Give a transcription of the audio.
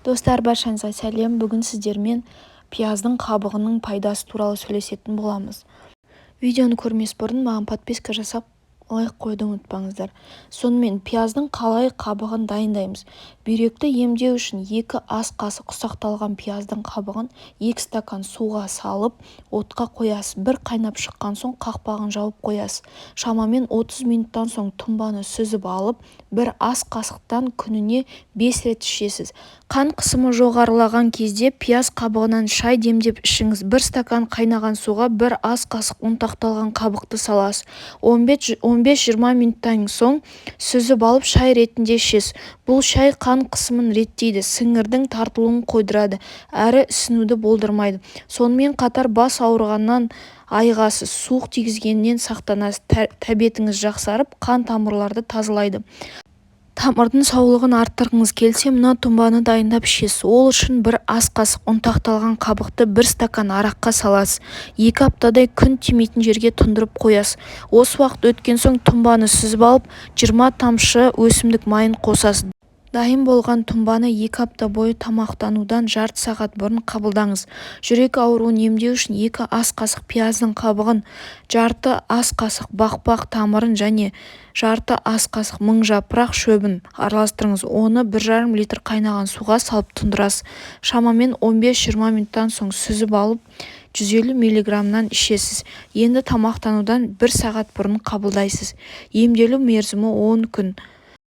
Достар, баршаңызға сәлем! Бүгін сіздермен пияздың қабығының пайдасы туралы сөйлесетін боламыз. Видеоны көрмес бұрын маған подписка жасап, лайк қоюды ұмытпаңыздар. Сонымен, пияздың қалай қабығын дайындаймыз? Бүйректі емдеу үшін 2 ас қасық ұсақталған пияздың қабығын 2 стакан суға салып, отқа қоясыз. Бір қайнап шыққан соң қақпағын жауып қоясыз. Шамамен 30 минуттан соң тұнбаны сүзіп алып, бір ас қасықтан күніне 5 рет ішесіз. Қан қысымы жоғарылаған кезде пияз қабығынан шай демдеп ішіңіз. 1 стакан қайнаған суға 1 ас қасық ұнтақталған қабықты саласыз. 15-20 минуттан соң сүзіп алып, шай ретінде ішесіз. Бұл шай қан қысымын реттейді, сіңірдің тартылуын қойдырады, әрі ісінуді болдырмайды. Сонымен қатар бас ауырғаннан айығасыз, суық тигізгеннен сақтанасыз, тәбетіңіз жақсарып, қан тамырларды тазалайды. Тамырдың саулығын арттырғыңыз келсе, мына тұнбаны дайындап ішесіз. Ол үшін 1 ас қасық ұнтақталған қабықты 1 стакан араққа саласыз. 2 аптадай күн тимейтін жерге тұндырып қоясыз. Осы уақыт өткен соң тұнбаны сүзіп алып, 20 тамшы өсімдік майын қосасыз. Дайын болған тұнбаны 2 апта бойы тамақтанудан жарты сағат бұрын қабылдаңыз. Жүрек ауруын емдеу үшін 2 ас қасық пияздың қабығын, жарты ас қасық бақбақ тамырын және жарты ас қасық мыңжапырақ шөбін араластырыңыз. Оны 1,5 литр қайнаған суға салып тұндырасыз. Шамамен 15-20 минуттан соң сүзіп алып, 150 миллиграммнан ішесіз. Енді тамақтанудан 1 сағат бұрын қабылдайсыз. Емделу мерзімі 10 күн.